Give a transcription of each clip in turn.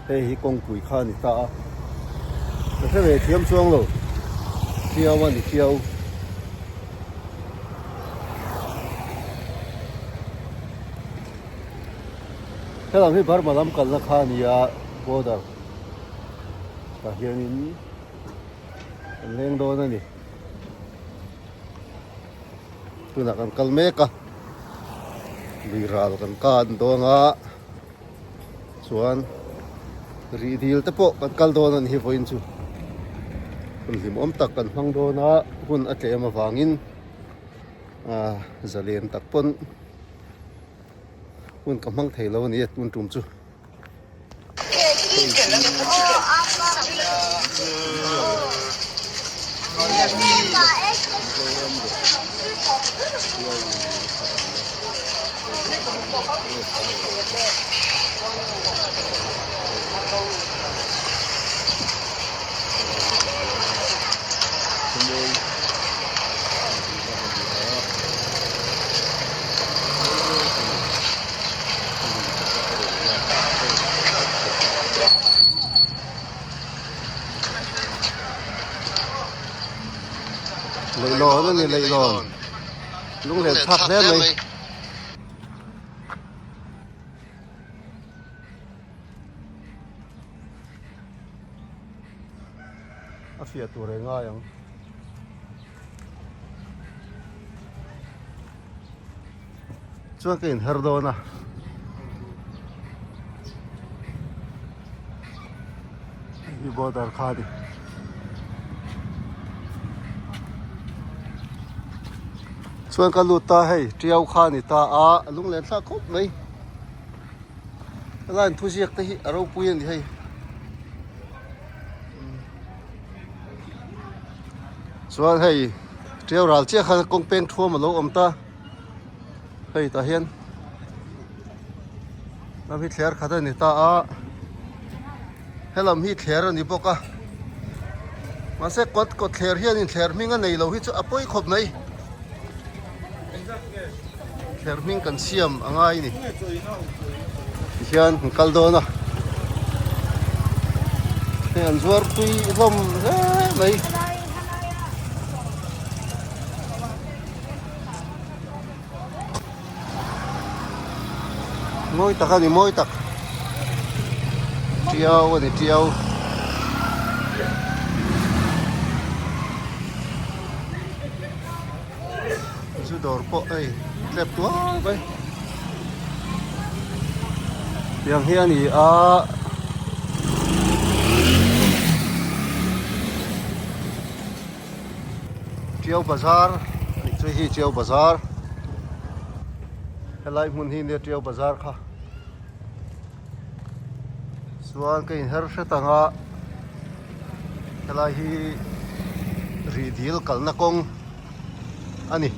Hei hi kawngpui kha a ni ta a, ka hre ve thiam chuang lo, Tiau a ni Tiau. Helam hi Burma lam kalna kha a ni a, border tah hianin kan leng dawn a ni. Tunah kan kal mek a, lui ral kan kan dawn a. Chuan rih dil te pawh kan kal dawn a ni hi vawiin chu hun hlimawm tak kan hmang dawn a hun a tlem avangin ah zalen tak pawn hun ka hmang thei lo a ni a tun tum chu. Leihlawn a ni leihlawn lunglen thlak hle mai. A fiah tur e ngai ang. Chuan ka inher dawn a. Hi border kha a ni. Chuan ka lut ta hei tiau kha a ni ta a a lunglen thlak khawp mai. Helai an thuziak te hi a ropui a ni hei. Chuan hei tiau ral chiah khan kawng peng thuam a lo awm ta. Hei tah hian lam hi thler khat a ni ta a helam hi thler a ni bawk a mahse kawt kawt thler hianin thler hming a nei lo hi chu a pawi khawp mai thler hming kan siam a ngai a ni tihian kan kal dawn a hei an zuar tui hlawm hle mai. Mawi tak a ni mawi tak tiau a ni tiau zu dawr pawh hei tlep tual mai tiang hi a ni a. Tiau bazar tih chu hi Tiau bazar helai hmun hi nia Tiau bazar kha chuan ka inher hret ang a helai hi rih dil kalna kawng a ni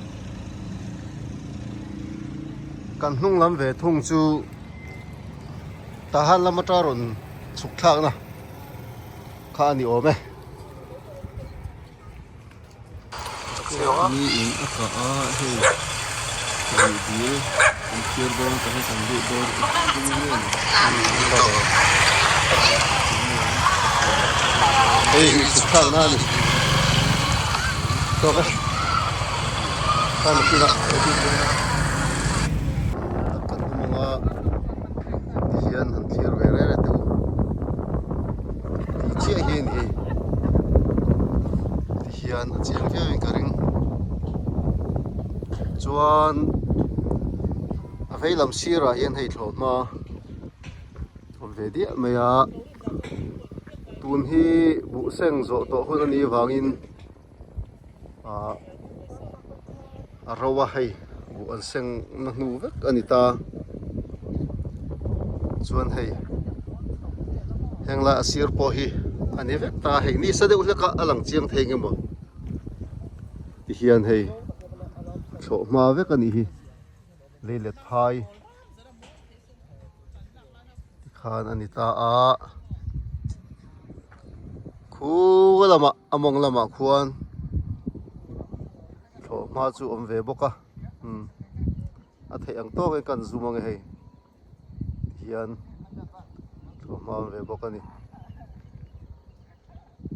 kan hnung lam ve thung chu Tahan lam atang rawn chhuk thlakna kha a ni awm e. Mi in a kah a hei rih dil an thlir dawn ta hi kan duh dawn hei chhuk thlak na a ni tawk e khan a kinah kan awm ang a tihian han thlir ve reng reng teh u. Tih chiah hi a ni hei tihian a chiang viau in ka ring chuan a vei lam sirah hian hei thlawhhma awm ve diah mai a tun hi buh seng zawh tawh hun a nih avangin ah a ro a hei buh an seng na hnu vek a ni ta chuan hei heng lai a sir pawh hi a ni vek ta hei nisa deuh hlek a a lang chiang thei nge maw ti hian hei thlawh hma vek a nih hi leilet phai tikhan a ni ta a khu lamah a mawng lamah khuan thlawh hma chu awm ve bawk a umm a theih ang tawkin kan zoom ange hei tihian thlawh thlawhhma awm ve bawk a ni.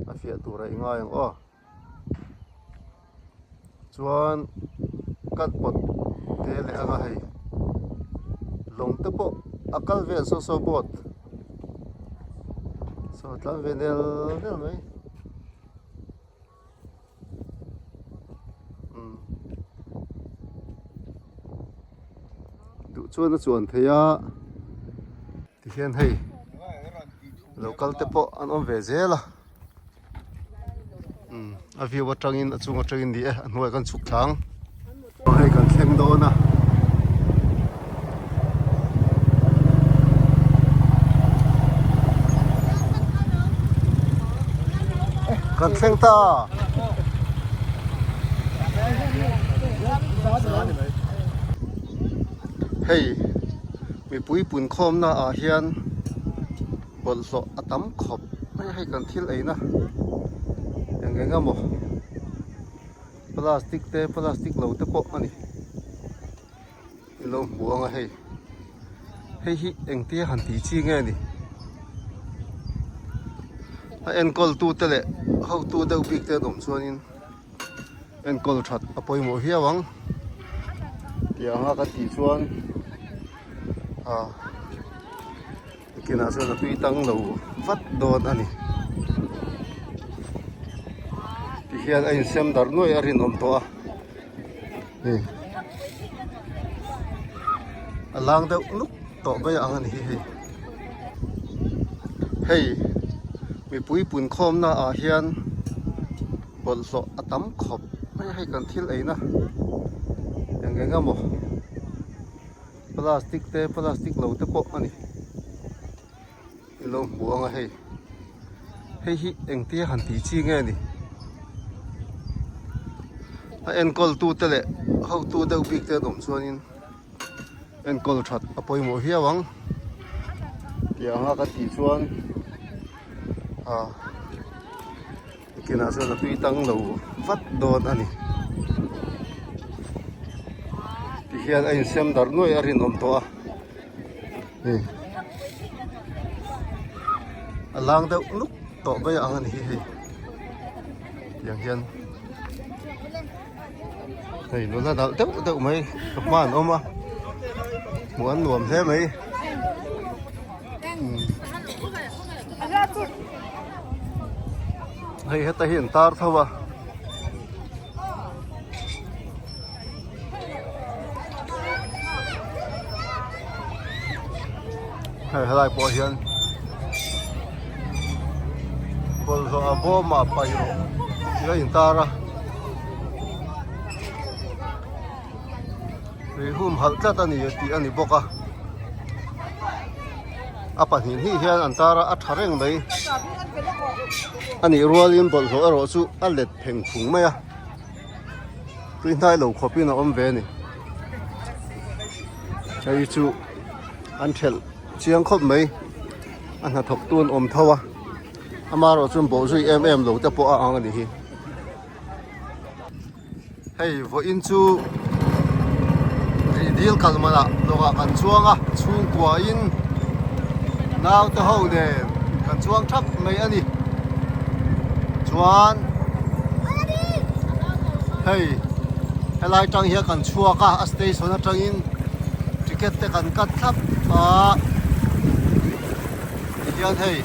A fiah tur a i ngai ang aw. Chuan cut pawt te leh anga hei lawng te pawh a kal vel saw saw boat saw tlan ve nel nel mai. Duh chuan a chuan thei a tihian hei lo kal te pawh an awm ve zel a umm a view atangin a chung atangin ni e a hnuaiah kan chhuk thla ang hei kan thleng dawn a. Kan thleng ta. Hei mipui punkhawmna ah hian bawlhhlawh a tam khawp mai a hei kan thil eina eng eng emaw plastic te plastic lo te pawh a ni. In lo hmu ang a hei hei hi engtia han tih chi nge ni a enkawl tu te leh hotu deuh bik te an awm chuanin enkawl that a pawimawh viau ang tih anga ka tih chuan ah kinah chuan a tui tang lo vat dawn a ni tihian a insem darh nuaih a rinawm tawh a. Hei a lang deuh nuk tawh mai ang a ni hi hei hei mipui punkhawmna ah hian bawlhhlawh a tam khawp mai a hei kan thil eina eng eng emaw plastic te plastic lo te pawh a ni. In lo hmu ang a hei hei hi engtia han tih chi nge ni a enkawl tu te leh hotu deuh bik te an awm chuanin enkawl that a pawimawh viau ang tih anga ka tih chuan ah kinah chuan a tui tang lo vat dawn a ni tihian a insem darh nuaih a rinawm tawh a. Hei a lang deuh nuk tawh mai ang a ni hi hei tiang hian hei nula nalh deuh deuh mai ka hma an awm a hmuh an nuam hle mai hei heta hi an tar tho a. Hei helai pawh hian bawlhhlawh a bawm ah paih rawh tih a intar a ri humhalh tlat a ni tih a ni bawk a a pahnih hnih hian an tar a a tha reng mai a nih rualin bawlhhlawh erawh chu a let pheng phung mai a tui hnai lo khawpin a awm ve a ni hei chu an thelh chiang khawp mai a hnathawk tu an awm tho a amaherawh chuan bawhzui em em lo te pawh a ang a ni hi hei vawiin chu rih dil kal manah lawngah kan chuang a chhungkua in naute ho nen kan chuang thap mai a ni chuan hei helai tang hian kan chhuak a a station atangin ticket te kan cut thlap a tihian hei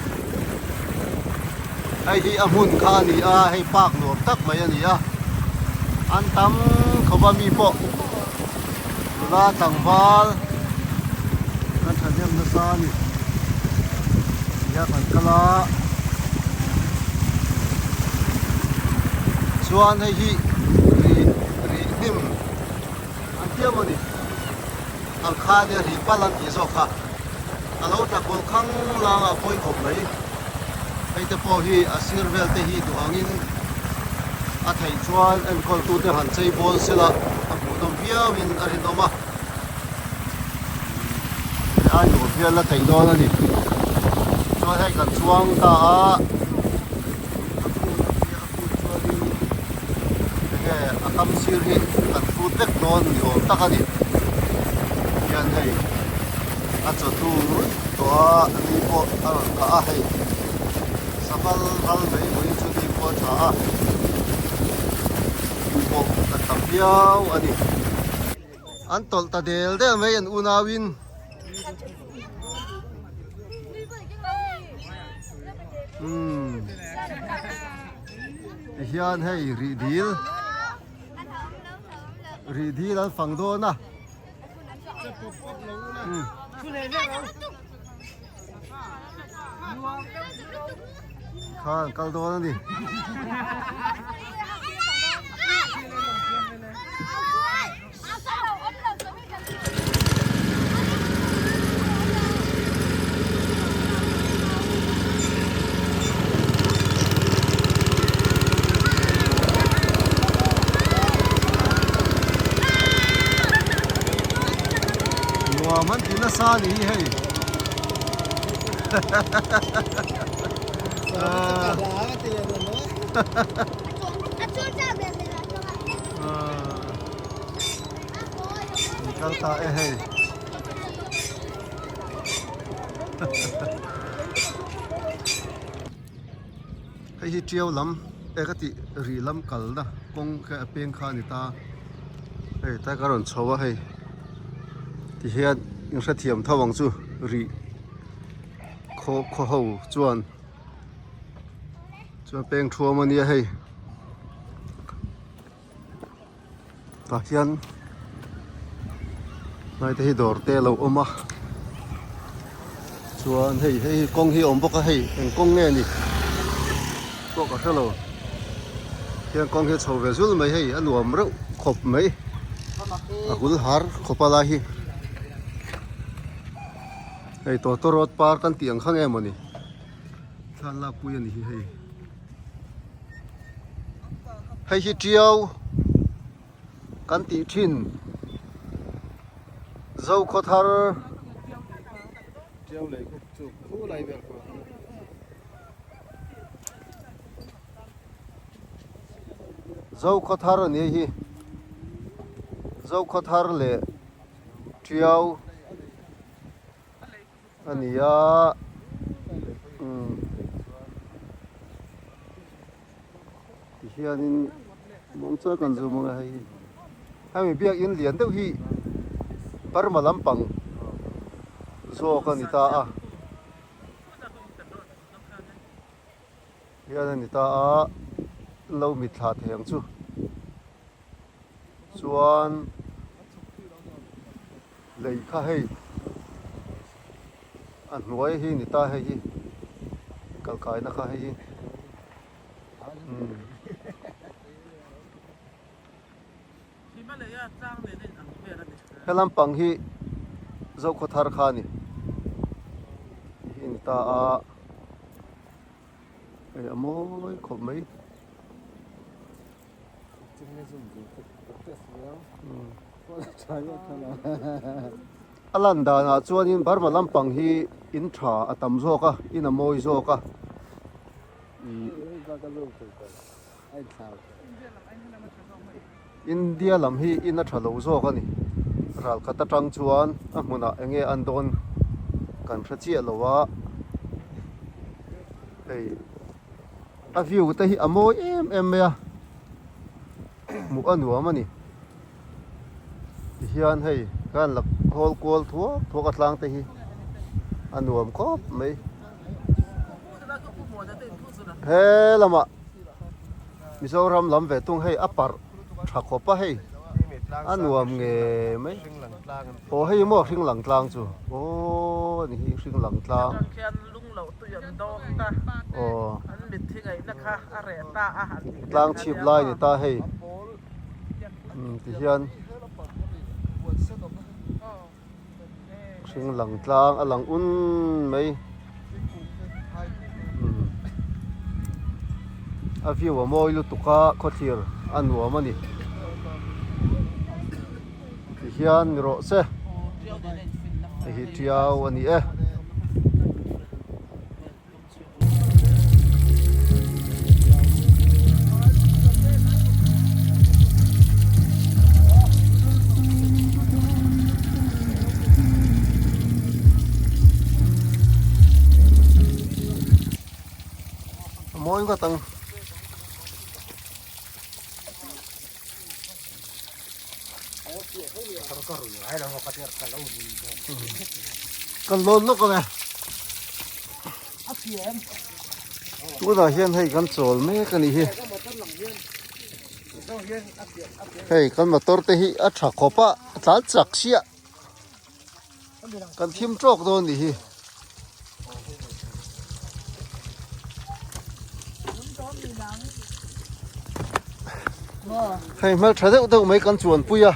Hei hi a hmun kha a ni a, hei park nuam tak mai a ni a, an tam khawp a mi pawh nula tlangval kan thahnem nasa a ni tia kan kal a chuan hei hi rih rih hnim an tiam a ni ang kha nia rih pal an tih zawk kha. A lo tla kawlh khang lang a pawi khawp mai. Hei te pawh hi a sir vel te hi duh angin a theih chuan enkawl tu te han chei bawl sela a hmuhnawm viau in a rinawm a. Hei ai nuam hian la theih dawn a ni. Chuan hei kan chuang ta a, a phut a nia a phut chuanin enge a kam sir hi kan hrut vek dawn ni awm tak a ni. Hian hei. A chawhnu ruih tawh a, ni pawh a rawn kah a hei. Safal ral mai vawiin chu ni pawh a tha a, mi pawh kan tam viau a ni. An tawlh ta del del mai an unauin. Umm tihian hei rih dil rih dil an fang dawn a. Kha an kal dawn a ni. Nuam an ti nasa a ni hi hei. Kal ta e hei. Hei hi tiau lam e ka tih rih lam kalna kawng kha a peng kha a ni ta hei tlai ka rawn chho a hei tihian in hrethiam tho ang chu rih khaw khaw ho chuan chuan peng thuam a nia hei tah hian hnai te hi dawr te a lo awm a chuan hei hei hi kawng hi a awm bawk a hei eng kawng nge ni pawh ka hrelo hian kawng hi a chho ve zul mai hei a nuam reuh khawp mai a hul har khawp a lai hi hei tawtawrawt par kan tih ang kha nge mawni thla lakpui a ni hi hei. Hei hi tiau kan tih thin Zokhaw thar Zokhaw thar a ni hei hi Zokhaw thar leh tiau a ni a umm tihianin mawng chuan kan zoom ang a hei hi hemi biakin lian deuh hi Burma lampang zawk a ni ta a hian a ni ta a lo mitthla thei ang chu chuan. Lei kha hei a hnuai hi ni ta hei hi kalkaina kha hei hi umm. He lampang hi Zokhawthar kha a ni hi ni ta a hei a mawi khawp mai. A lan danah chuanin Burma lampang hi in tha a tam zawk a, in a mawi zawk a. India lam hi in a tha lo zawk a ni. Ralkhat atang chuan a hmunah eng nge an dawn kan hre chiah lo a, hei. A view te hi a mawi em em mai a, hmuh a nuam a ni. Tihian hei khan la hawl kual thuak thuak a tlang te hi a nuam khawp mai. He lamah Mizoram lam ve tung hei a parh tha khawp a hei a nuam nge mai. Aw hei maw hring lang tlang chu aw ni hi hring lang tlang. Aw tlang chhip lai ni ta hei umm ti hian hring lang tlang a lang un mai umm a view a mawi lutuk a khawthlir a nuam a ni ti hian ni rawh se hei hi tiau a ni e. mawi ngawt ang. Kan lawn lawk ang e. Tunah hian hei kan chawl mek a nih hi. Hei kan motor te hi a tha khawp a, a tlan chak chiah. Kan thim tawk dawn nih hi. Hei hmel tha deuh deuh mai kan chuan pui a.